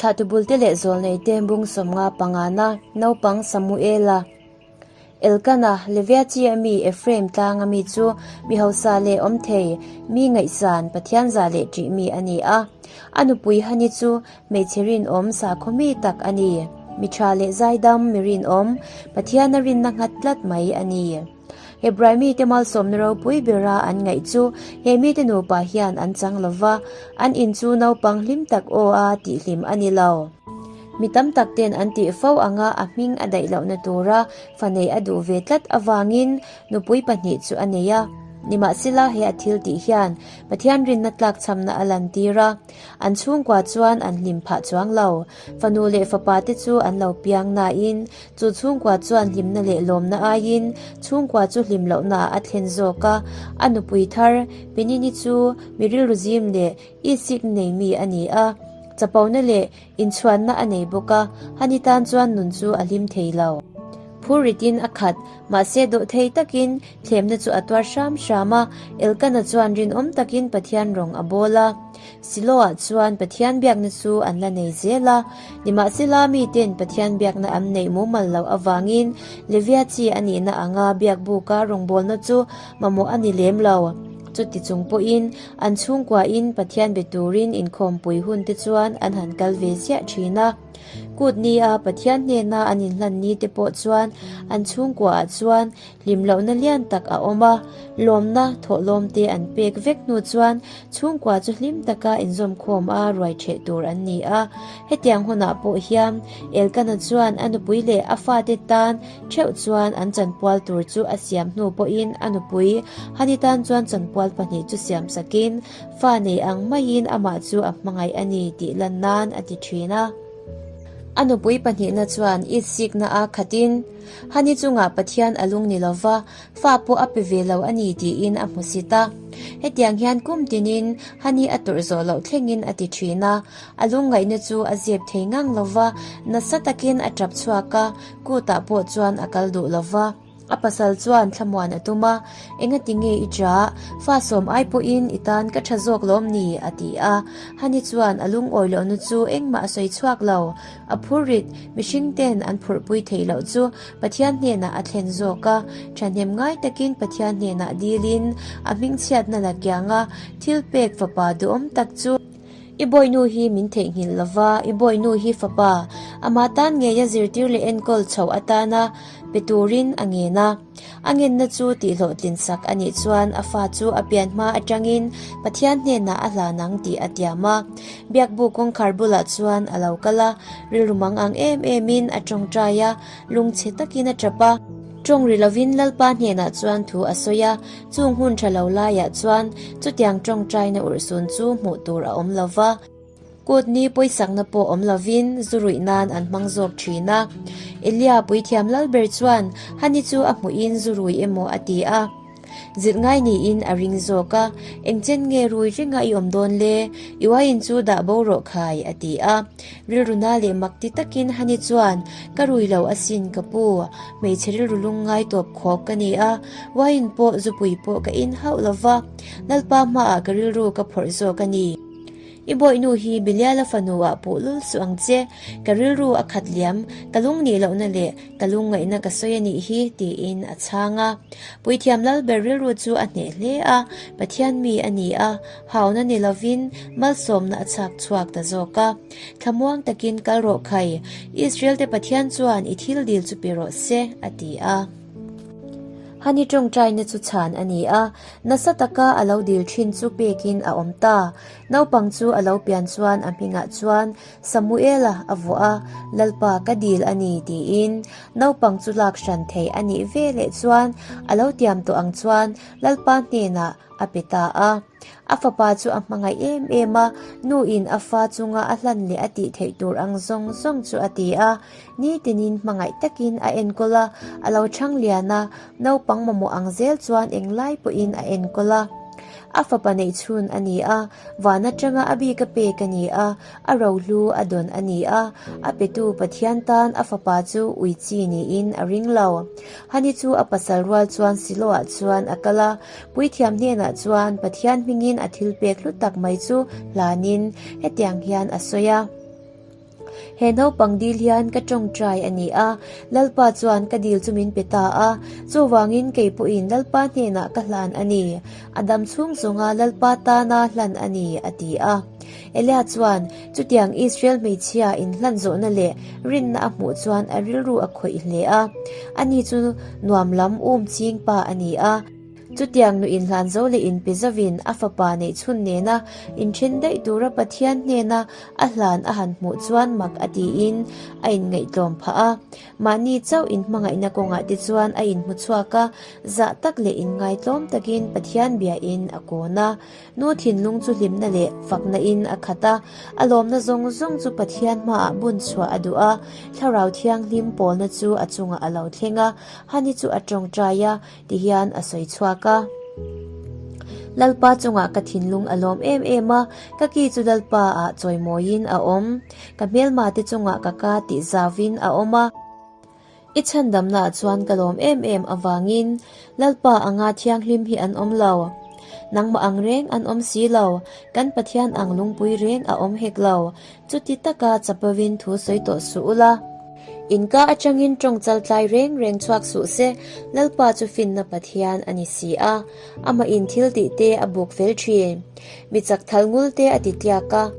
Thlahtu bulte leh zawlneite bung 50 pangana naupang Samuela, Elkana, Levia chi a mi Ephraim tlanga mi chu mi hausa leh awm thei, mi ngaihsan, Pathian za leh ṭih mi a ni a. A nupui Hani chu hmeichhe rinawm sakhaw mi tak a ni. Mi ṭha leh zaidam, mi rinawm, Pathiana rinna nghat tlat mai a ni. Hebrai mite malsawmna ropui bera an ngaih chu he mite nupa hian an chang lo va, an in chu naupang hlim tak aw a tihhlim a ni lo. Mi tam tak ten an tih fo anga a hming a daih lohna tura fa neih a duh ve tlat avangin nupui pahnih chu a nei a. Nimahsela he a thil tih hian Pathian rinna tlakchhamna a lantir a, an chhungkua chuan an hlim phah chuang lo. Fanu leh fapa te chu an lo piang nain chu chhungkua chuan hlimna leh lawmna aiin chhungkua chu hlim lohna a thlen zawk a. A nupui thar Penini chu mi rilru zim leh isik nei mi a ni a, chapona leh inchhuanna a nei bawk a, hani tan chuan nun chu a hlim thei lo. Phur ritin a khat, mahse dawhthei takin thlemna chu a tuar hram hram a, Elkana chuan rinawm takin Pathian rawng a bawl a. Siloah chuan Pathian biakna chu an la nei zel a, nimahsela miten Pathian biakna an neih mumal loh avangin Levia chi a nihna anga biak buka rawngbawlna chu mamawh a ni lem lo. Chuti chung pawhin an chhungkuain Pathian be turin inkhawmpui hun te chuan an han kal ve ziah thin a. Kut nia Pathian hnena an inhlan ni te pawh chuan an chhungkuaah chuan Hlim lohna lian tak a awm a, lawmna thawhlawm te an pek vek hnu chuan chhungkua chu hlim taka inzawmkhawm a ruai ṭheh tur an ni a. Hetiang hunah pawh hian Elkana chuan a nupui leh a fate tan ṭheuh chuan an chanpual tur chu a siam hnu pawhin a nupui Hani tan chuan chanpual pahnih chu siam sakin fa nei ang maiin amah chu a hmangaih a ni tih lan nan a ti ṭhin a. A nupui pahnihna chuan itsikna a khatin Hani chungah Pathian a lung ni lova, fa pawh a pe ve lo a ni tiin a hmu sit a. Hetiang hian kum tinin Hani a tawrh zawh loh thlengin a ti thin a, a lungngaihna chu a zep thei ngang lova, nasa takin a tap chhuak a, kutah pawh chuan a kal duh lova. A pasal chuan thlamuan a tum a, Engati nge i ṭah? Fa sawm ai pawhin i tan ka ṭha zawk lawm ni? a ti a. Hani chuan a lungawi lohna chu engmah a sawi chhuak lo. A phurrit, mihring ten an phurhpui theih loh chu Pathian hnenah a thlen zawk a, thahnem ngai takin Pathian hnenah dilin a hmingchhiatna la kianga thil pek fapa duhawm tak chu I bawihnu hi min theihnghilh lova, i bawihnu hi fapa, amah tan ngeia zirtir leh enkawl chhoh atana pe turin a ngen a. A ngenna chu tihhlawhtlin sak a nih chuan a fa chu a pian hma atangin Pathian hnenah a hlan ang tih a tiam a. Biakbu kawngkhar bulah chuan a lo kal a, rilru mang ang em emin a tawngtai a, lungchhe takin a tap a. Tawng ri lovin Lalpa hnenah chuan thu a sawi a, chung hun tha lo laiah chuan chutiang tawngtaina urhsun chu hmuh tur a awm lo va. Kut ni pawisakna pawh awm lovin zu ruih nan an hmang zawk thin a. Elia puithiam Lalber chuan Hani chu a hmuhin zu rui emaw a ti a. Zilh ngai niin a ring zawk a, Engchen nge rui ringa i awm dawn le? I uaiin chu dah bo rawh khai, a ti a. Rilruna leh mak ti takin Hani chuan, Ka rui lo asin ka pu, hmeichhe rilru lungngai tawp khawp ka ni a, uaiin pawh zupui pawh ka in hauh lova, Lalpa hmaah ka rilru ka phawrh zawk a ni. I bawihnu hi Biliala fanu ah puh lul suh ang che, ka rilru a khat liam, ka lung nih lohna leh ka lungngaihna ka sawi a nih hi, tiin a chhang a. Puithiam Lalber rilru chu a hneh hle a, Pathian mi a ni a, hauna ni lovin malsawmna a chhak chhuak ta zawk a. Thlamuang takin kal rawh khai, Israel te Pathian chuan i thil dil chu pe rawh se, a ti a. Hani tawngtaina chu chhan a ni a, nasa taka a lo dil thin chu pekin a awm ta. Naupang chu a lo pian chuan a hmingah chuan Samuela a vuah a, Lalpa ka dil a ni tiin. Naupang chu lak hran thei a nih ve leh chuan a lo tiam tawh ang chuan Lalpa hnenah a pe ta a. A fapa chu a hmangaih em em a, nu in a fa chunga a hlan leh a tih theih tur ang zawng zawng chu a ti a. Nitinin hmangaih takin a enkawl a, a lo chhang lian a, naupang mamawh ang zel chuan englai pawhin a enkawl a. A fapa neih chhun a ni a, van atanga a bik a pek a ni a, a rohlu a dawn a ni a, a petu Pathian tan a fapa chu ui chi niin a ring lo. Hani chu a pasal rual chuan Siloah chuan a kal a, puithiam hnenah chuan Pathian hmingin a thil pek hlu tak mai chu hlanin hetiang hian a sawi a. He naupang dil hian ka tawngtai a ni a, Lalpa chuan ka dil chu min pe ta a, chuvangin kei pawhin Lalpa hnenah ka hlan a ni. A dam chhung zawnga Lalpa tana hlan a ni, a ti a. Elia chuan chutiang Israel hmeichhia inhlan zawhna leh rinna a hmuh chuan a rilru a khawih hle a. Ani chu nuam lam um ching pa a ni a. Chutiang nu inhlan zo leh inpe zovin a fapa neih chhun nena inthen daih tura Pathian hnena a hlan a han hmuh chuan mak a tiin a inngaihtlawm phah a. Mahni chauh inhmangaihna kawngah te chuan a inhmu chhuak a, zah tak leh inngaitlawm takin Pathian biain a kawn a. Nu thinlung chu hlimna leh fakna in a khat a, a lawmna zawng zawng chu Pathian hmaah bun chhuah a duh a, Thlarau Thianghlim pawlna chu a chungah a lo thleng a, Hani chu a tawngtai a, ti hian a sawi chhuak a. Lalpa chungah ka thinlung a lawm em em a, ka ki chu Lalpa ah chawimawiin a awm. Ka hmelma te chungah ka ka tih zauvin a awm a. I chhandamnaah chuan ka lawm em em avangin Lalpa anga thianghlim hi an awm lo. Nangmah ang reng an awm si lo, kan Pathian ang lungpui reng a awm hek lo. Chuti taka chapovin thu sawi tawh suh ula. Inka atangin tawng chaltlai reng reng chhuak suh se, Lalpa chu finna Pathian a ni si a, amah in thil tih te a buk fel thin. Mi chak thal ngul te a ti tliak a.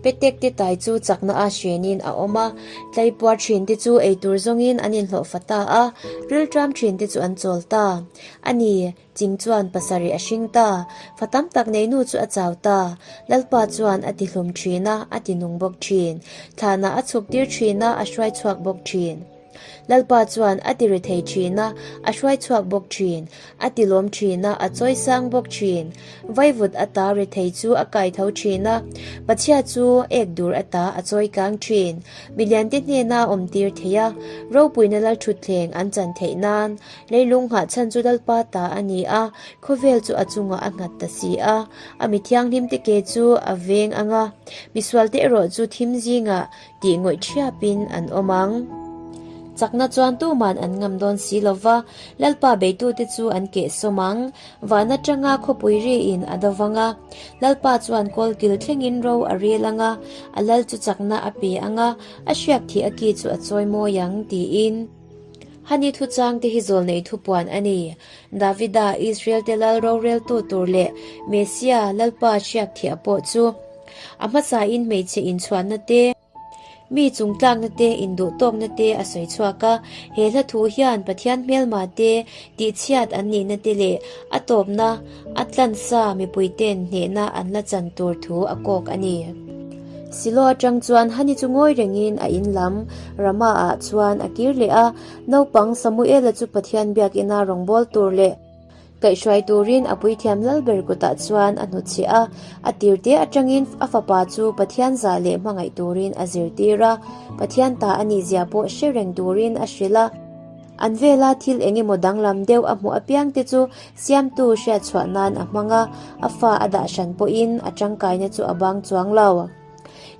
Petek te tai chu chakna a hrenin a awm a, tlaipuar thin te chu eitur zawngin an inhlawhfa ta a, rilṭam thin te chu an chawl ta a ni. Ching chuan pasarih a hring ta, fa tam tak neinu chu a chau ta. Lalpa chuan a ti hlum thin a, a ti nung bawk thin. Thlanah a chhuk tir thin a, a hruai chhuak bawk thin. Lalpa chuan a ti rethei thin a, a hruai chhuak bawk thin. A ti lawm thin a, a chawi sang bawk thin. Vaivut ata rethei chu a kai tho thin a, pachhia chu ek dur ata a chawi kang thin. Miliante hnena awm tir thei a, ropuina lalthutthleng an chan theih nan. Leilung nghah chhan chu Lalpa ta a ni a, khawvel chu a chungah a nghat ta si a. A mi thianghlimte ke chu a veng ang a, misualte erawh chu thim zingah tih ngawih thiapin an awm ang. Chakna chuan tuman an ngam dawn si lo va, Lalpa beitute chu an keh sawm ang. Van atanga khawpui riin a do vang a, Lalpa chuan kawlkil thlengin ro a rel ang a, a lal chu chakna a pe ang a, a hriak thih a ki chu a chawi mawi ang, tiin. Hani thuchangte hi zawlnei thupuan a ni. Davida, Israel-te lal roreltu tur leh Messia, Lalpa hriak thiah pawh chu a hmasain hmeichhe inchhuanna te, mi chungtlakna te, induhtawkna te a sawi chhuak a. He hla thu hian Pathian hmelma te tihchhiat an nihna te leh a tawpna a tlansa mipuite'n hnehna an la chan tur thu a kawk a ni. Silo atang chuan Hani chu ngawi rengin a in lam Ramah-ah chuan a kir leh a, naupang Samuela chu Pathian biakina rawngbâwl tur leh kaihhruai turin a puithiam lalber kutah chuan a hnutchhiah a. A tirte atangin a fapa chu Pathian zah leh hmangaih turin a zirtir a, Pathian ta a nihzia pawh hre reng turin a hrilh a. An vela thil eng emaw danglam deuh a hmuh apiang te chu siamtu hriatchhuah nan a hmang a, a fa a dah hran pawhin a tangkaina chu a bang chuang lo.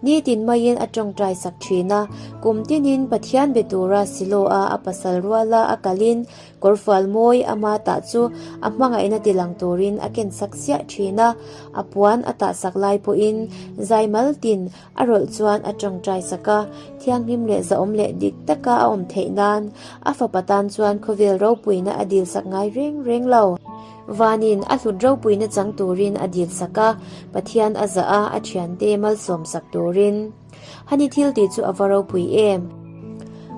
Nitin maiin a tawngtai sak thin a, kum tinin Pathian be tura Silo-a a pasal ruala a kalin kawrfual mawi ama tah chu a hmangaihna tilang turin a ken sak siah thin a, a puan a tah sak lai pawhin zai maltin A rawlh chuan a tawngtai sak a, thianghlim leh zahawm leh dik taka a awm theih nan a fapa tan chuan khawvel ropuina a dil sak ngai reng reng lo. Vanin a hlut ropuina chang turin a dil sak a, Pathian a zah a, a thiante malsawm sak turin. Hani thil tih chu a va ropui em?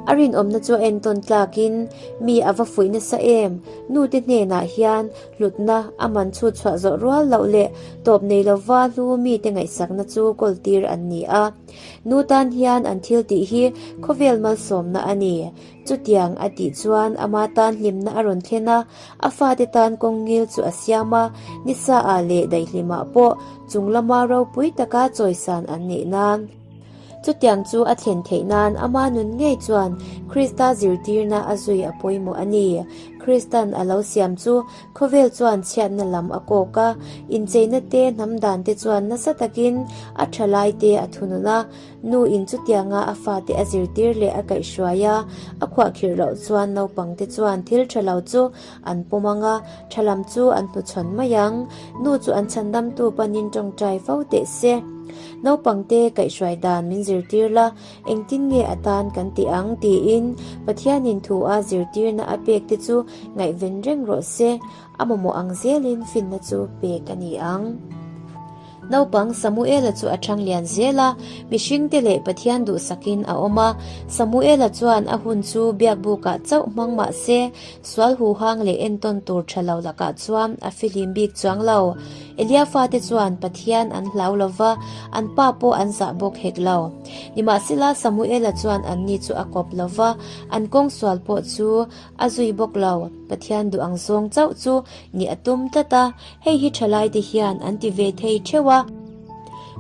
A rinawmna chu a entawn tlakin mi a va fuih nasa em? Nute hnenah hian Hlutna a man chhut chhuah zawh rual loh leh tawp nei lova hlu mite ngaihsakna chu kawltir an ni a. Nu tan hian an thil tih hi khawvel malsawmna a ni. Chutiang a tih chuan ama tan hlimna a rawn thlen a, a fate tan kawng ngil chu a siam a, nisa ah leh daihlimah pawh chung lama ropui taka chawisan an nih nan. Chutiang chu a thlen theih nan ama nun ngei chuan Krista zirtirna a zui a pawimawh a ni. Kristan a lo siam chu khawvel chuan chhiatna lam a kawk a, incheina te hnam dan te chuan nasa takin a tha lai te a thunun a. Nu in chutianga a fate a zirtir leh a kaihhruai a, a khuahkhirh loh chuan naupang te chuan thil tha lo chu an pawm ang a, tha lam chu an hnuchhawn mai ang. Nu chu an chhandamtu panin tawngtai fo teh se. Naupang te kaihhruai dan min zirtir la, Engtin nge a tan kan tih ang? tiin Pathianin thu a zirtirna a pek te chu ngaihven reng rawh se, a mamawh ang zelin finna chu pek a ni ang. Naupang Samuela chu a ṭhang lian zel a, mihringte leh Pathian duhsakin a awm a. Samuela chuan a hun chu biakbukah chauh hmang mah se, sual huhang leh entawn tur ṭha lo lakah chuan a fihlim bik chuang lo. Elia fate chuan Pathian an hlau lo va, an pa pawh an zah bawk hek lo. Nimahsela Samuela chuan anni chu a kawp lo va, an kawng sual pawh chu a zui bawk lo. Pathian duh ang zawng chauh chu nih a tum tlat a, hei hi thalaite hian an ti ve thei theuh a.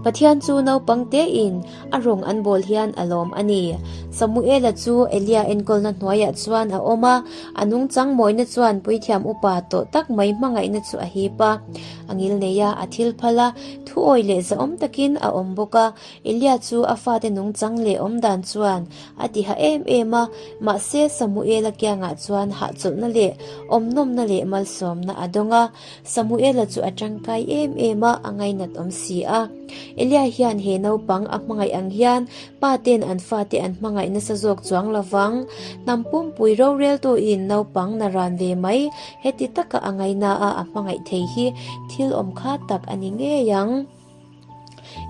Pathian chu naupang tein a rawng an bawl hian a lawm a ni. Samuela chu Elia enkawlna hnuaiah chuan a awm a, a nungchang mawina chuan puithiam upa tawh tak mai hmangaihna chu a hip a. A ngil nei a, a thil phal a, thuawi leh zahawm takin a awm bawk a. Elia chu a fate nungchang leh awmdan chuan a ti ha em em a, mahse Samuela kiangah chuan hahchawlhna leh awmnawmna leh malsawmna a dawng a. Samuela chu a tangkai em em a, a ngainat awm si a. Elia hian he naupang a hmangaih ang hian pa ten an fate an hmangaih nasa zawk chuang lo vang. Hnam pumpui roreltuin naupang na ran ve mai heti taka a ngaina a a hmangaih thei hi thil awm kha tak a ni ngei ang.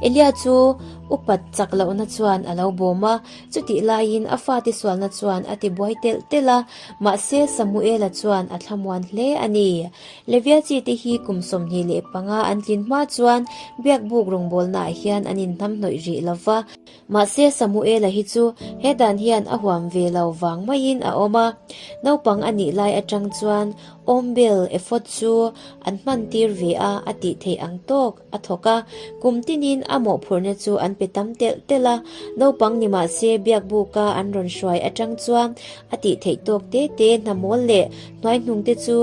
Elia chu upat chak lohna chuan a lo bawm a, chutih laiin a fate sualna chuan a ti buai telh telh a, mahse Samuela chuan a thlamuan hle a ni. Levia chite hi kum 25 an tlin hma chuan biakbuk rawngbawlnaah hian an inhnamhnawih rih lo va, mahse Samuela hi chu he dan hian a huam ve lo vang maiin a awm a. Naupang a nih lai atang chuan awmbel ephod chu an hman tir ve a, a tih theih ang tawk. A thawk a, kum tinin a mawhphurhna chu an pe tam telh telh a, naupang ni mah se biakbuka an rawn hruai atang chuan a tih theih tawk te te hna mawl leh hnuaihnung te chu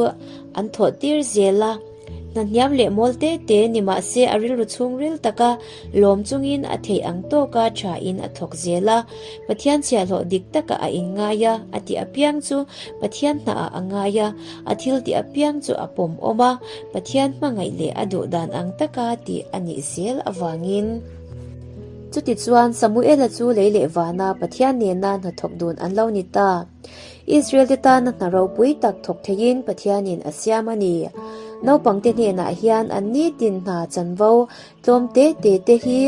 an thawh tir zel a. Hna hniam leh mawl te te ni mah se a rilru chhungril taka lawm chungin a theih ang tawka thain a thawk zel a. Pathian chhiahhlawh dik taka a inngai a, a tih apiang chu Pathian hnaah a ngai a, a thil tih apiang chu a pawm awm a, Pathian hmangaih leh a duh dan ang taka tih a nih zel avangin. Chutichuan, Samuela chu lei leh vana Pathian nena hnathawk dun an lo ni ta. Israel-te tana hna ropui tak thawk theiin Pathianin a siam a ni. Naupangte hnenah hian an nitin hna chanvo Tlawm te te te hi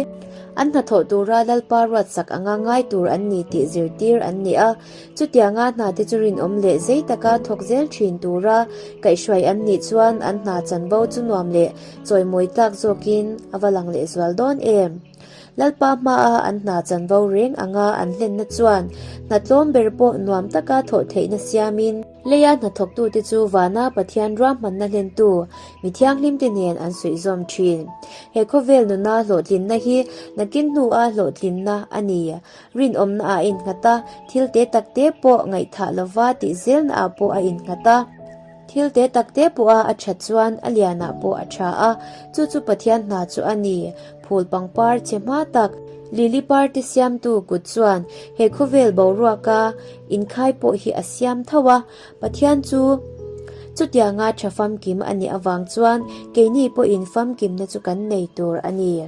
an hnathawh tura Lalpa ruatsak anga ngai tur an ni tih zirtir an ni a. Chutianga hna te chu rinawm leh zei taka thawk zel thin tura kaihhruai an nih chuan an hna chanvo chu nuam leh chawimawi tlak zawkin a va lang lehzual dawn em. Lalpa hmaa an hna chanvo reng anga an hlenna chuan hna tlawm ber pawh nuam taka thawh theihna siamin, Leia hnathawktute chu vana Pathian ruahmanna hlentu mi thianghlimte nen an suihzawm thin. He khawvel nuna hlawhtlinna hi nakin hnua hlawhtlinna a ni. Rinawmna a innghat a, thil te tak te pawh ngaihthah lova tih zelnaah pawh a innghat a. Thil te tak te pawha a that chuan a lianah pawh a tha a, chu chu Pathian hna chu a ni. Phul pangpar chhe hma tak, lily par te siamtu kut chuan he khawvel boruaka inkhai pawh hi a siam tho a, Pathian chu chutianga tha famkim a nih avang chuan keini pawhin famkimna chu kan nei tur a ni.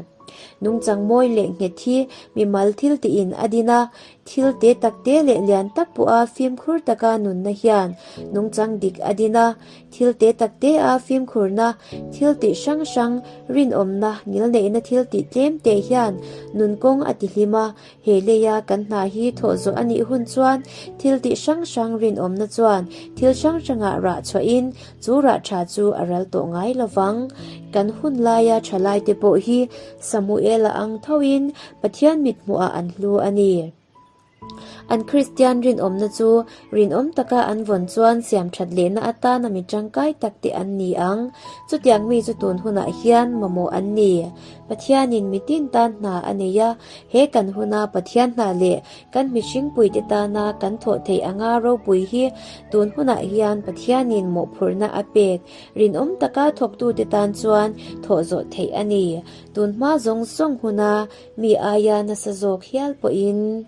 Nungchang mawi leh nghet hi mimal thil tiin a din a, thil te tak te leh lian tak pawha fimkhur taka nunna hian nungchang dik a din a, thil te tak te a fimkhurna, thil tih hrang hrang, rinawmna, ngilneihna thil tih tlem te hian nun kawng a tihlim a, He leia kan hna hi thawh zawh a nih hun chuan thil tih hrang hrang rinawmna chuan thil hrang hrangah rah chhuahin chu rah tha chu a ral tawh ngai lo vang. Kan hun laia tha laite pawh hi Samuela ang thoin Pathian mithmuhah an hlu a ni. An Kristian rinawmna chu rinawm taka an vawn chuan siam that lehna atana mi tangkai tak te an ni ang. Chutiang mi chu tun hunah hian mamawh an ni. Pathianin mitin tan hna a nei a, he kan huna Pathian hna leh kan mihringpuite tana kan thawh theih anga ropui hi tun hunah hian Pathianin mawhphurhna a pek rinawm taka thawktute tan chuan thawh zawh theih a ni. Tun hma zawng zawng huna mi aia nasa zawk hial pawhin.